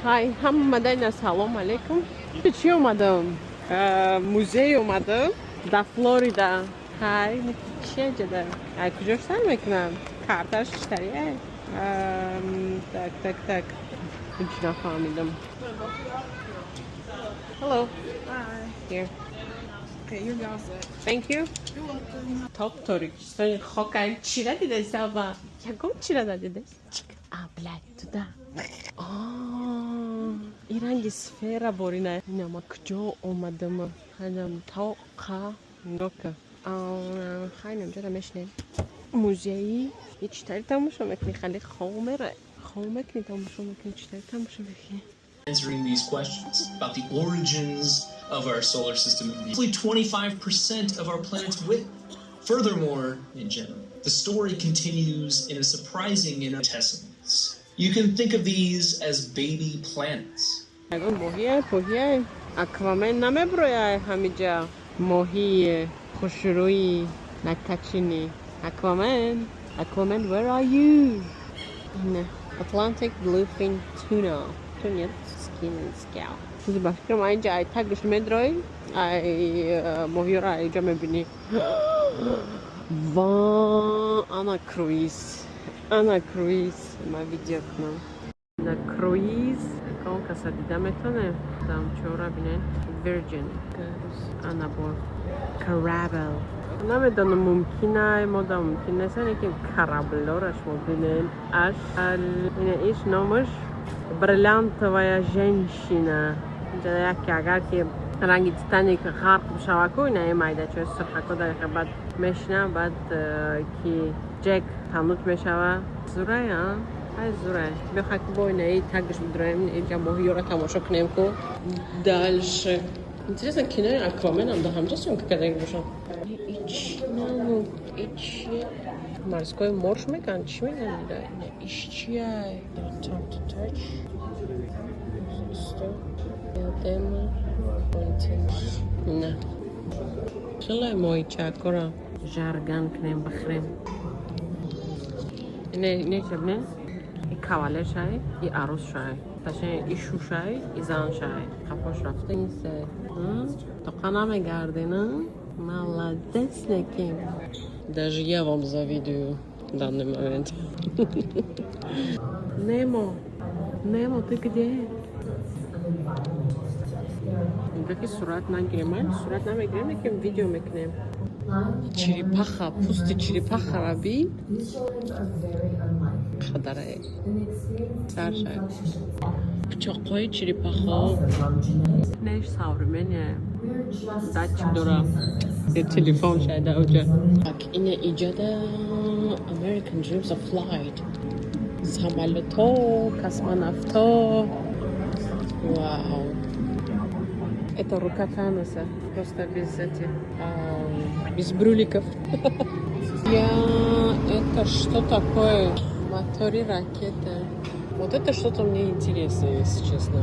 Хай, ҳамадайна салом алейкум. Чӣ омадам? Музей омадам дар Флорида. Хай, чи ҷада? Ай, куҷош сар мекунам? Карташ читария? Так, так, так. Ҳеҷ нафаҳмидам. Hello. Hi. Here. Okay, you're all set. Thank you. You're welcome. Топ торикистони хокай чира дидест, аба? Ягон чира надидест? А, блядь, туда. И ранги сфера борина. Инама куҷо омадам? Ҳадам тоқа нигоҳ. Хай, намҷода мешинем. Музеи и читари тамошо мекунӣ, хали хов мера. Хов мекунӣ, тамошо мекунӣ, читари тамошо мекунӣ. Answering these questions about the origins of our solar system, roughly 25% of our planet's width. Furthermore, in general, the story continues in a surprising infinitesimals. You can think of these as baby planets. Ягон моҳие, пӯҳие, Аквамен намеброяй ҳамиҷа. Моҳии хушрӯи накачини. Аквамен, Аквамен, where are you? Не. Atlantic bluefin tuna. Тунец, skin and scale. Чизи ба фикрам, айҷа ай тагш медрои, ай моҳиёро айҷа мебинӣ. Ва ана круиз. Ана круиз. Ма видео кунам. На круиз кон каса дида метонем. Там чора бинен. Virgin. Ана бо корабль. Намедонам, мумкинай, мода мумкин нест, лекин кораблёра шумо бинен. Аш ина иш номаш «Бриллиантовая женщина». Инҷа яке агар ки ранги Титаник ғарқ бишава ку, ина е майдачаи сурхако дар баъд мешина, баъд ки Ҷек танут мешава. Зурай, а? Ай, зурай. Бихай ку бо инаи тагш бидроем, инҷа моҳиёро тамошо кунем ку. Дальше. Интересно, кинои Акваменам да ҳамҷа съёмка кардаги бошам. Ич нану, ич морской морж меган, чӣ меган? Иш чия? Time to touch. Сто. Диадема. Не. Хеле моҳичакора жарган кунем, бихӯрем. Не, не, не. И кавалер шай, и арӯс шай. Точнее, и шушай, и зан шай. Қафош рафта инсе. Тоқа намегарде, на? Молодец, неким. Даже я вам завидую в данный момент. Немо, Немо, ты где? Нигоҳ, сурат нагирем, майли, сурат намегирем, лекин видео мекунем. Черепаха, пусти черепахара бин. Қадарае. Саршай. Пичоқҳои черепахо. Неш современная. Датчик дора. Телефон шайда уҷа. Так, ина иҷода American Dreams of Flight. Самолето, космонавто. Вау. Это рука Таноса, просто без этих, без брюликов. Я... Это что такое? Мотори ракеты. Вот это что-то мне интересно, если честно.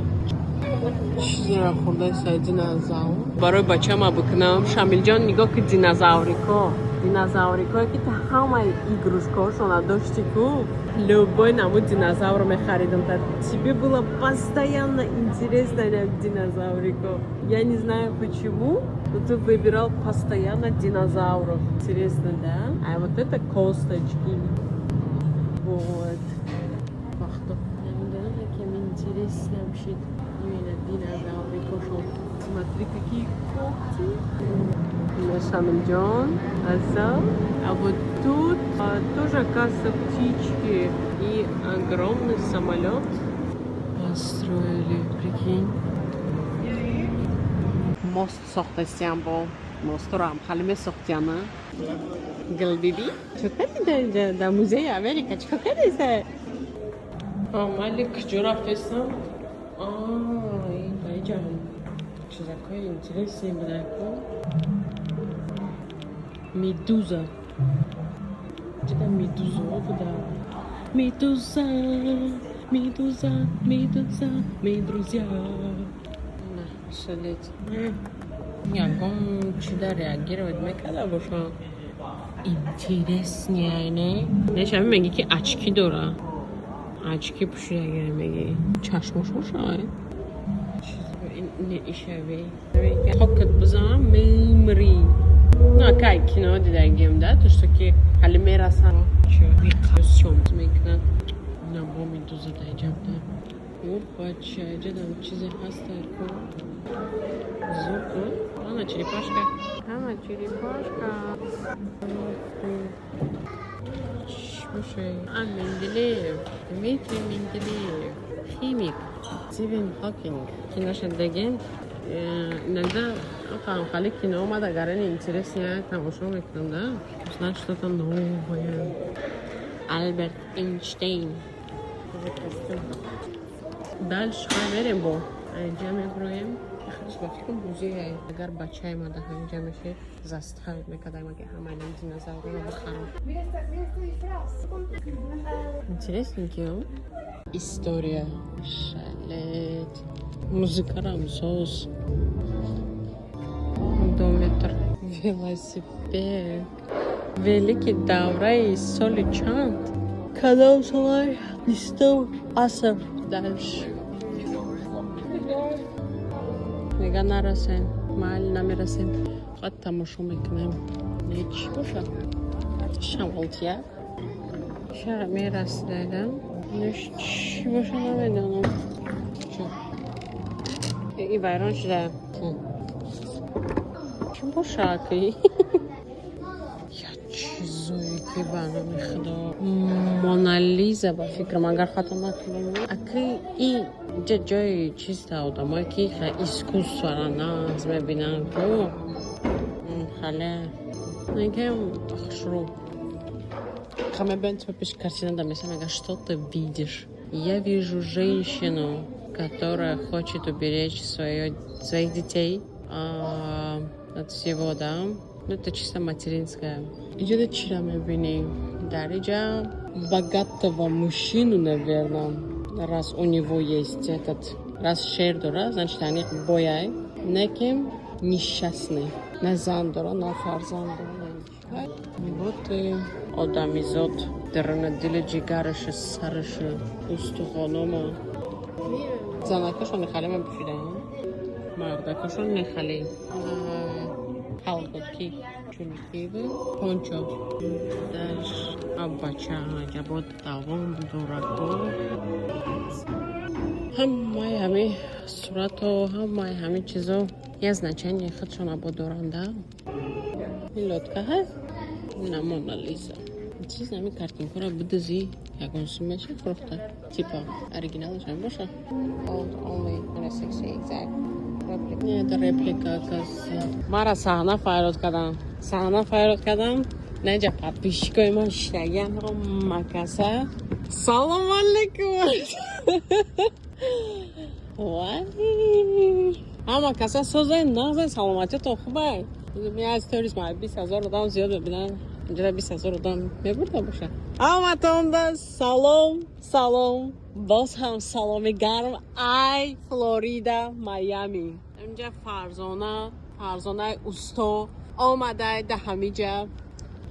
Чизро хурдаиса динозавр. Барои бачама бикунам. Шамилҷон, нигоҳ ки, динозаврико. Динозаврико ки та ҳамаи игрушкаҳошона дошти ку. Любой намуд динозавр мехаридам. Та тебе было постоянно интересно динозаврико. Я не знаю почему, но ты выбирал постоянно динозавров. Интересно, да? А вот это косточки. Вот. Вахто. Намедонам, каким интересно вообще именно динозаврико шел. Смотри, какие когти. Шамилҷон, Аза. А вот тут тоже, оказывается, птички и огромный самолет построили, прикинь. Мост сохтастиям, бо мосторам хали месохтияна. Гулбиби, чӣ кардӣ дар музеи Америка? Чӣ кардӣ? Майли, куҷо рафтестам? Даиҷа чизакҳои интересные будаку. Медуза. Ҷида медузаҳо буда. Медуза, медуза, медуза, мы друзья. На, шалеть. Ягон чида реагировать мекарда боша. Интереснее, не? Не, шами меги ки очки дора. Очки пӯшидагира, меги чашмош бошад, ишави токат бизанам, мемирӣ. Ну, акай кино дидагим да, то что ки ҳали мерасан, съёмка мекунад. На бо медузада иҷабда. О, бача, иҷадам чизе ҳаста ку. Зур ку. Ана черепашка. Ана черепашка. Слушай, а Менделеев, Дмитрий Менделеев, химик, Стивен Хокинг. Киноша деген, иногда хали кино омада, гарани интересно тамошо мекунам, да? Узнать что-то новое. Альберт Эйнштейн. Дальше мерем бо. Инҷа меброем. Худш ба фикрам музей. Агар бачаи ма да ҳаминҷа мешед, заставить мекардам, ки ҳамаи динозаврро бихарам. Mira este, mira este disfraz. Интересненький, а? История. Шалеть. Музыка Рамсос. Одометр. Велосипед. Великий давраи соли чанд? Кадом солай? Бистум аср. Дальше. Нига нарасем. Майли, намерасем. Фақат тамошо мекунем. Не, чӣ бошад? Шамолтияк. Чара мерасидайдам? Чӣ боша, намедонам. И вайрон шуда. Чӣ боша ки? Я чизое ки, ба номи Худо. Монализа, ба фикрам, агар хато накунам. Аки и ҷа ҷои чиста, одамое ки искусствора нағз мебинанд ку. Хале. Некем хушрӯ. Хамебен типа пеш картина да меса мега: «Что ты видишь?» «Я вижу женщину, которая хочет уберечь своих детей от всего, да?» Ну, это чисто материнская. Иҷода чира мебинӣ? Дар иҷа богатого мужчину, наверное, раз у него есть этот, раз шер дора, значит, аниқ бояй. Неким несчастный. На зан дора, на фарзанд дора, на ҳеҷ. Вот и одамизод даруна дили ҷигарашу, сарашу, устухонома. Занакашон хеле мепӯшидан, мардакашон нехеле. Колготки, чулкиву пончо. Дальше бача ҷабо давом дораку. Ҳамаи ҳами сурату ҳамаи ҳами чизо я значение худшона бо доранда. Ин лодка ҳаст, на Мона Лиза. Чиз, ҳами картинкаро бидузӣ, ягон сум меша фурӯхта. Типа оригиналаш ҳам боша. Old only 160 exact replica. Не, это реплика, оказывается. Мара саҳна файрод кардам. Саҳна файрод кардам. Наҷа подписчикои ман шитагиан макаса. Салом алейкум. Вай. Ҳама каса созай, нағзай, саломатиятон хубай. Аз сторис ма 20 000 одам зиёд мебинам. Инҷода 20 000 одам мебурда боша. Ҳаматонда салом, салом. Боз ҳам саломи гарм ай Флорида, Майами. Инҷа Фарзона, Фарзонаи усто омадай да ҳамиҷа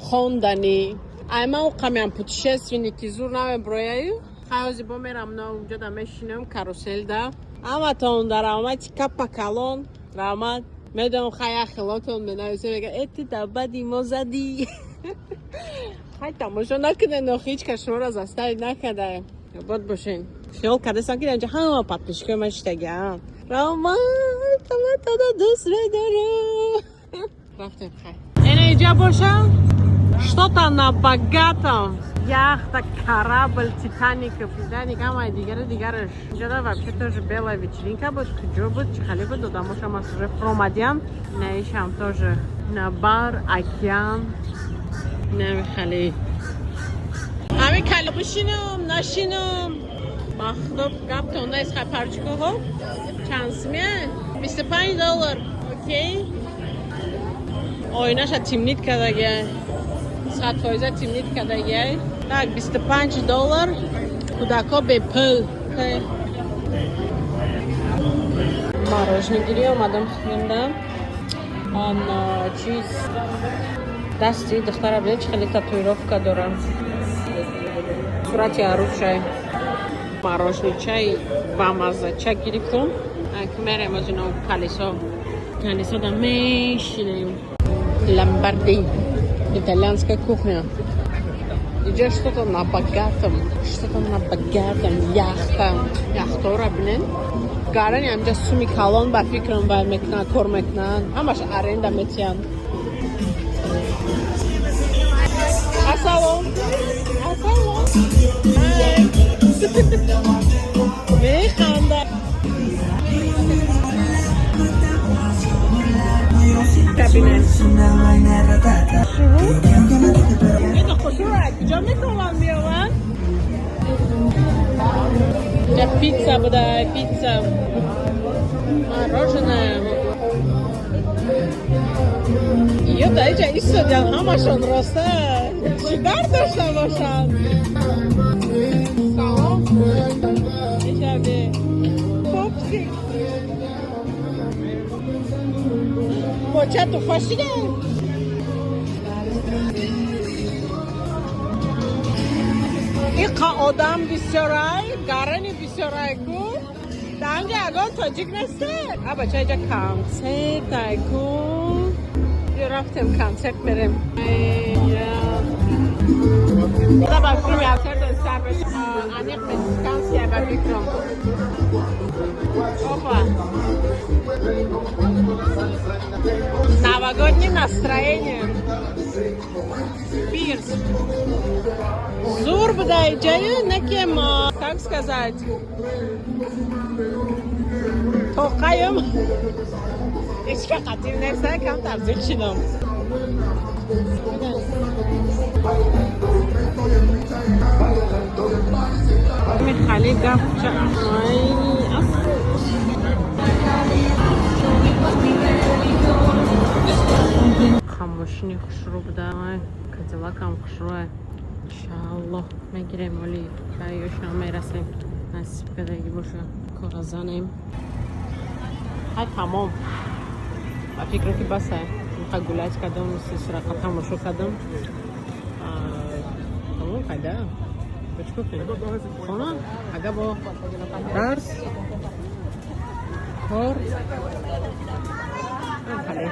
хонданӣ. Ай ман оқамиам путешественники зур намеброяю. Хайози бо мерам на унҷа да мешинам каруселда. Ҳаматон да раҳмати капа калон, раҳмат. Медонам, хай хелотон менависе, мега: «Э, ту да бади мо задӣ». Хай, тамошо накунед, но ҳеҷ кас шуморо заставить накарда. Обод бошен. Хиёл кардастам, ки инҷа ҳама подписчикои ман шитагиам. Раҳмат, ҳаматона дӯст медорам. Рафтем, хай. Эна иҷа бошам, что-то на богатом. Яхта, корабль, Титаник, Титаник, ҳамаи дигари дигараш. Инҷода вообще тоже белая вечеринка буд, куҷо буд, чӣ хеле буд, одамошам аз уже фуромадиям. Наишам тоже на бар, океан. Нами хеле. Ҳами кали бишинам, нашинам. Ба худо, гаптон нест, хай парчикоҳо. Чанд сумия? 25 доллар. Окей. Оинаша темнить кардагия. 100% темнить кардагия. Так, 25 доллар. Кӯдакҳо бепул. Мороженое гирӣ омадам хӯрдам. Он чиз, дасти духтара бинед, чӣ хеле татуировка дорам. Сурати арӯсшай. Мороженчаи бамаззача гирифтум. Мерем аз ино калисо. Калисода мешинем. Ломбарди. Итальянская кухня. Иҷа что-то на богатом, что-то на богатом, яхта. Яхтора бинен. Гарани ҳамҷа суми калон, ба фикрам, вай мекунанд, кор мекунанд. Ҳамаш аренда метиҳанд. Ассалом. Ассалом. Механда. Кабинет. Это хушура, куҷо метавонам биёвам? Инҷа пицца буда, пицца. Мороженое. Ё да иҷа истодиан ҳамашон роста. Чӣ дар дошта бошанд? Салом. Мешаве. Пупсик. Боча туфа шида? Иқа одам бисёрай, гарани бисёрай ку. Данҷа ягон тоҷик нест? А бача, иҷа концерт ай ку. Биё, рафтем, концерт мерем. Ба фикрам, концерт сар аниқ мексиканския, ба фикрам. Опа. Новогоднее настроение. Пирс. Зур буда иҷаю, накем, как сказать. Тоқаем. Ҳечка қатил неста, камтар зиқ шидам. Михали гапча. Ай, мошини хушрӯ буда, кадилакам хушрӯа. Иншааллоҳ, мегирем, оли ёшам мерасем, насиб кардагӣ боша, кора занем. Ҳай, тамом, ба фикрам, ки баса. Ха, гулять кардам, срақа тамошо кардам, тамом. Хайда, чикор кунем? Хона, ага, бо дарс, кор. Хале.